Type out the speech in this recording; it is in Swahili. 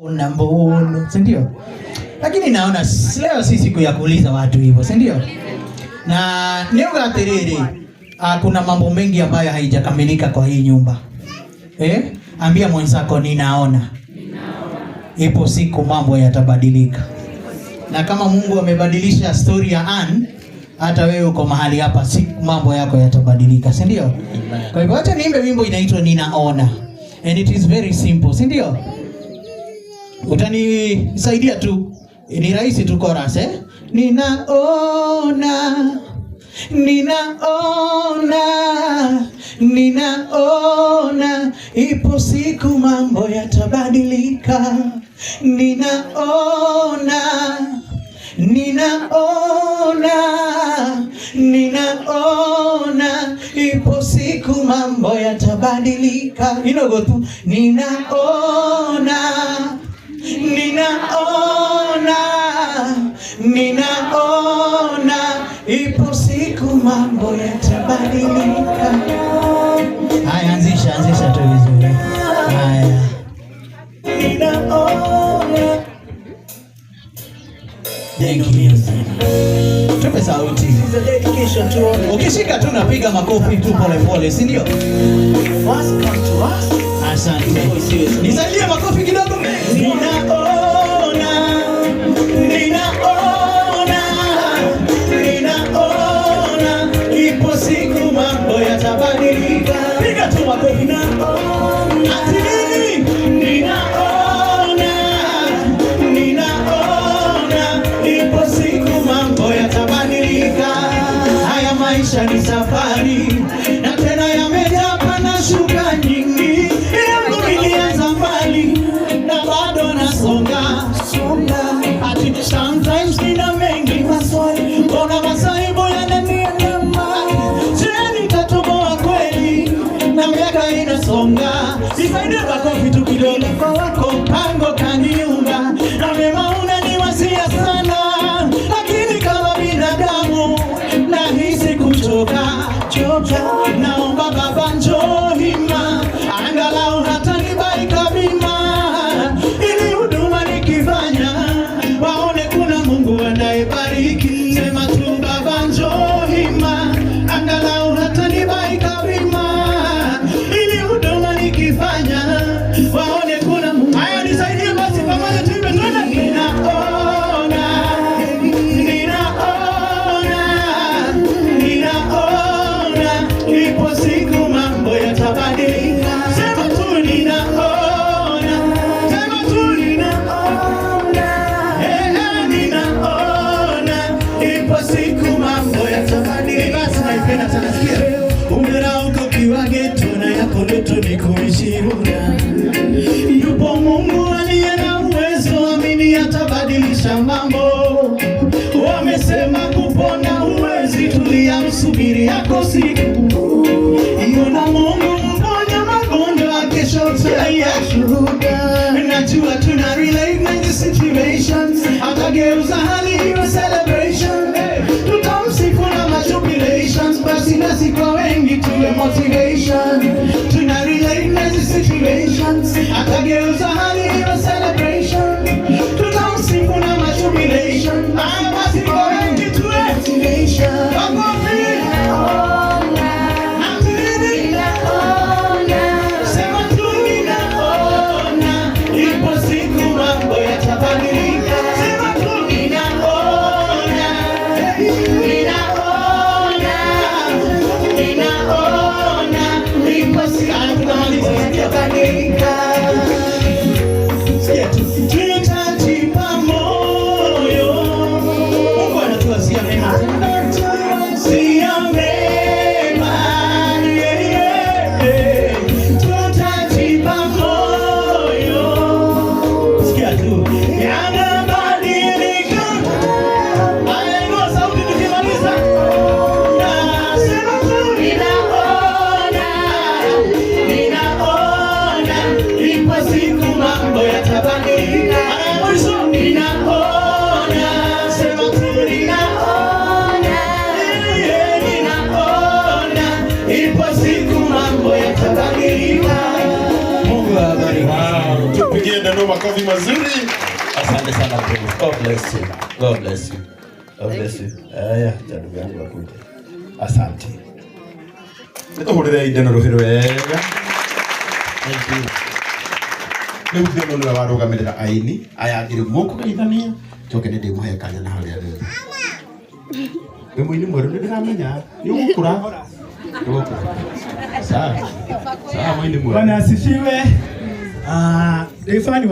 Na mbono, si ndio? Lakini naona leo si siku ya kuuliza watu hivyo, si ndio? Na niuga atiriri, kuna mambo mengi ambayo haijakamilika kwa hii nyumba. Eh? Ambia mwenzako, "Ninaona. Ipo siku mambo yatabadilika." Na kama Mungu amebadilisha story ya Ann, hata wewe uko mahali hapa, siku mambo yako yatabadilika, si ndio? Kwa hivyo acha niimbe wimbo inaitwa "Ninaona". And it is very simple, si ndio? Utanisaidia tu. Ni rahisi tu chorus, eh? Ninaona, ninaona, ninaona, ipo siku mambo yatabadilika. Ninaona, ninaona, ninaona, ipo siku mambo yatabadilika. Inogo tu, ninaona, ninaona, ninaona, ipo siku mambo yatabadilika. Haya, anzisha, anzisha tu vizuri. Haya. Ninaona. Thank you. Tupe sauti. This is a dedication to all the Ukishika tu napiga makofi tu pole pole, si ndio? First come to us. Asante. Nisaidie makofi kidogo. Ninaona, ninaona, ninaona, ipo siku mambo yatabadilika. Piga tu makofi. Ati nini? Ninaona, ninaona, ipo siku mambo yatabadilika. Haya maisha ni safari na tena yamejaa pana shuka nyingi. Yangu ilianza mbali na bado nasonga. Ati sometimes nina mengi maswali, mbona masaibu yananiandama? Je, nitatoboa kweli na miaka inasonga? Nisaidie makofi tu kidogo. Kwa wako mpango kaniunga na mema unaniwazia sana, lakini kama binadamu nahisi kuchoka choka. Naomba Baba njoo hima, angalau hata nibaika bima, ili huduma nikifanya waone kuna Mungu anayebariki. Sema tu, "Baba njoo hima, angalau hata nibaika bima, ili huduma nikifanya waone kuna Mungu." Haya, nisaidie basi, pamoja tuimbe, twende. Ninaona, ninaona, ninaona, ipo siku mambo yatabadilika. Sema tu, "Ninaona," sema tu, "Ninaona." Eh, eh, ninaona, ipo siku mambo yatabadilika. Basi naipenda sana, sikia. Umerauka ukiwa ghetto na yako ndoto ni kuishi Runda. Yupo Mungu aliye na uwezo, amini atabadilisha mambo. Wamesema kupona huwezi, tulia msubiri yako siku. Yuna Mungu mponya magonjwa, kesho shuhuda. Najua tuna relate na hizi situations, atageuza hali iwe celebration. Tutamsifu na majubilations, basi nasi kwa wengi tuwe motivation. Tuna relate na hizi situations, atageuza hali iwe celebration. Tutamsifu na majubilation, basi kwa wengi tuwe motivation. Makofi. Makofi mazuri. Asante sana, Prince. God bless you. God bless you. God bless you. Aya, ndugu yangu akuje. Asante. Nĩtũhũrĩre inde na rũhĩ rwega. Thank you. Rĩu ndĩno nĩwe warũgamĩrĩra aini aya angĩ, rĩu mũkũgeithania, njoke nĩ ndĩmũhe kanya na harĩa thutha. Wĩ mũini mwerũ, nĩ ndĩramenya nĩ ũgũkũra, nĩ ũgũkũra. Sawa sawa, mũini mwerũ. Bwana asifiwe. Ah, Rifani.